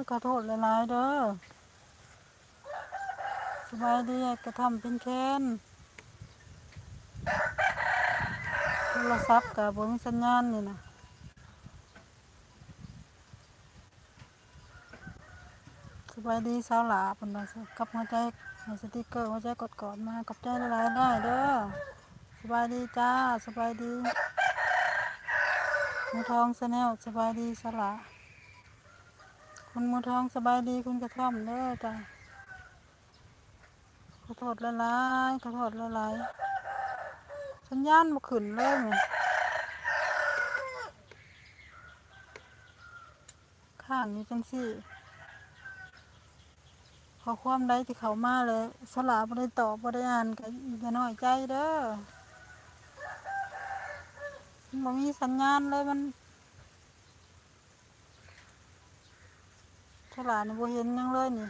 ຂໍໂທດຫຼາຍໆເດີ. ສະບາຍດີ ກະທ່ອມເປັນແຄນ. ໂທລະສັບກະບໍ່ມີສັນຍານນີ້ນະ. ສະບາຍດີສາວຫຼ້າ ເພິ່ນວ່າ ກັບຫົວໃຈ ໃຫ້ສະຕິກເກີຫົວໃຈກອດໆມາ. ຂອບໃຈຫຼາຍໆເດີ. ສະບາຍດີຈ້າ ສະບາຍດີ ໝູທອງແຊນແນວ. ສະບາຍດີສາວຫຼ້າ. ຄຸນໝູທອງສະບາຍດີ ຄຸນກະທ່ອມເດີຈ້າ. ຂໍໂທດຫຼາຍໆ ຂໍໂທດຫຼາຍໆ ສັນຍານບໍ່ຂຶ້ນເລີຍນີ້ ຄ້າງຢູ່ຈັ່ງຊີ້. ຂໍ້ຄວາມໃດທີ່ເຂົ້າມາແລ້ວສາວຫຼ້າບໍ່ໄດ້ຕອບ ບໍ່ໄດ້ອ່ານ ກະຢ່ານ້ອຍໃຈເດີ. ມັນບໍ່ມີສັນຍານເລີຍ ມັນ ສາວຫຼ້ານີ້ບໍ່ເຫັນຫຍັງເລີຍນີ້.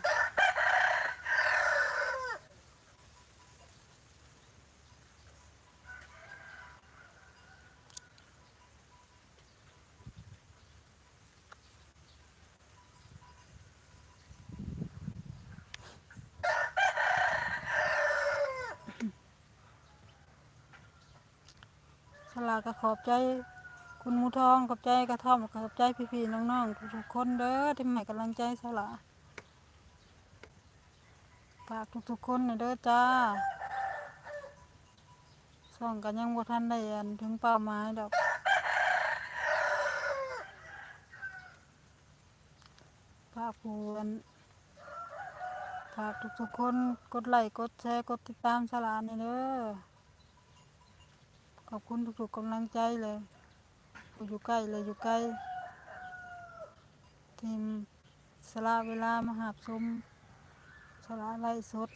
ສາວຫຼ້າກະຂອບໃຈຄຸນໝູທອງ ຂອບໃຈກະທ່ອມ ຂອບໃຈພີ່ໆນ້ອງໆທຸກໆຄົນເດີ ທີ່ມາໃຫ້ກຳລັງໃຈສາວຫຼ້າ. ຝາກທຸກໆຄົນແດ່ເດີຈ້າ. ຊ່ອງກະຍັງບໍ່ທັນໄດ້ອັນເຖິງເປົ້າໝາຍດອກ. ຝາກຜູ້ອັນ ຝາກທຸກໆຄົນກົດໄລ້ ກົດແຊ ກົດຕິດຕາມສາວຫຼ້າແດ່ເດີ. ຂອບຄຸນທຸກໆກຳລັງໃຈເລີຍ ຜູ້ຢູ່ໃກ້ ແລະ ຢູ່ໄກ ທີ່ສະຫຼະເວລາມາຮັບຊົມສາວຫຼ້າໄລຟ໌ສົດ.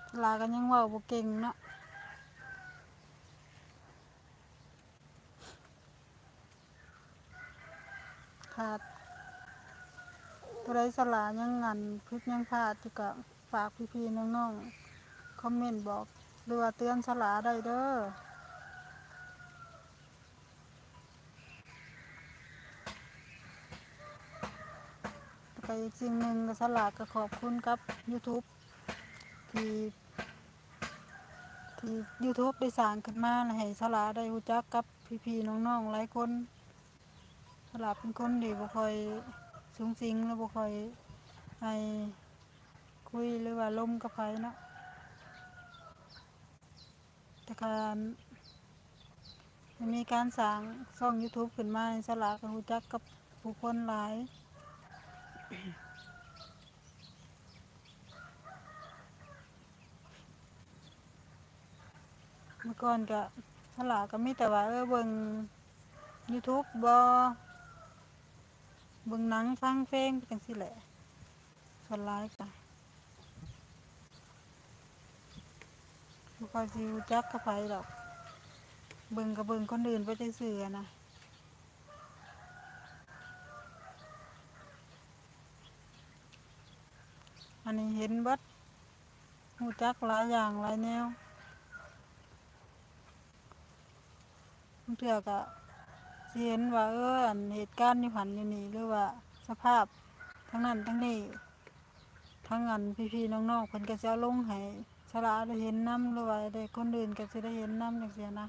ສາວຫຼ້າກະຍັງເວົ້າບໍ່ເກັ່ງເນາະ. ຂາດ ໂຕໃດສາວຫຼ້າຍັງອັນຜິດຍັງພາດຢູ່ ກະຝາກພີ່ໆນ້ອງໆຄອມເມັນບອກ ຫຼືວ່າເຕືອນສາວຫຼ້າໄດ້ເດີ. ແລ້ວກະອີກສິ່ງໜຶ່ງ ສາວຫຼ້າກະຂອບຄຸນກັບຢູທູບ ທີ່ ທີ່ຢູທູບໄດ້ສ້າງຂຶ້ນມາ ແລະ ໃຫ້ສາວຫຼ້າໄດ້ຮູ້ຈັກກັບພີ່ໆນ້ອງໆຫຼາຍຄົນ. ສາວຫຼ້າເປັນຄົນທີ່ບໍ່ຄ່ອຍສູງສິງ ແລະ ບໍ່ຄ່ອຍໃຫ້ຄຸຍ ຫຼືວ່າລົມກັບໃຜເນາະ. ແຕ່ການ ໄດ້ມີການສ້າງຊ່ອງຢູທູບຂຶ້ນມາ ສາວຫຼ້າກະຮູ້ຈັກກັບຜູ້ຄົນຫຼາຍ. ເມື່ອກ່ອນກະ ສາວຫຼ້າກະມີແຕ່ວ່າ ເອີ ເບິ່ງຢູທູບບໍ ເບິ່ງໜັງ ຟັງເພງ ຈັ່ງຊີ້ແຫຼະ. ສ່ວນຫຼາຍກະ ບໍ່ຄ່ອຍຊິຮູ້ຈັກກັບໃຜດອກ ເບິ່ງກະເບິ່ງຄົນອື່ນໄປຊື່ໆຫັ້ນນະ. ອັນນີ້ເຫັນເບິດ ຮູ້ຈັກຫຼາຍຢ່າງຫຼາຍແນວ. ບາງເທື່ອກະຊິເຫັນວ່າ ເອີ ອັນເຫດການຢູ່ຫັ້ນຢູ່ນີ້ ຫຼືວ່າສະພາບທາງນັ້ນທາງນີ້ ທັງອັນພີ່ໆນ້ອງໆເພິ່ນກະຊິເອົາລົງໃຫ້ສາວຫຼ້າໄດ້ເຫັນນຳ ຫຼືວ່າໄດ້ຄົນອື່ນກະຊິໄດ້ເຫັນນຳ ຈັ່ງຊີ້ນະ.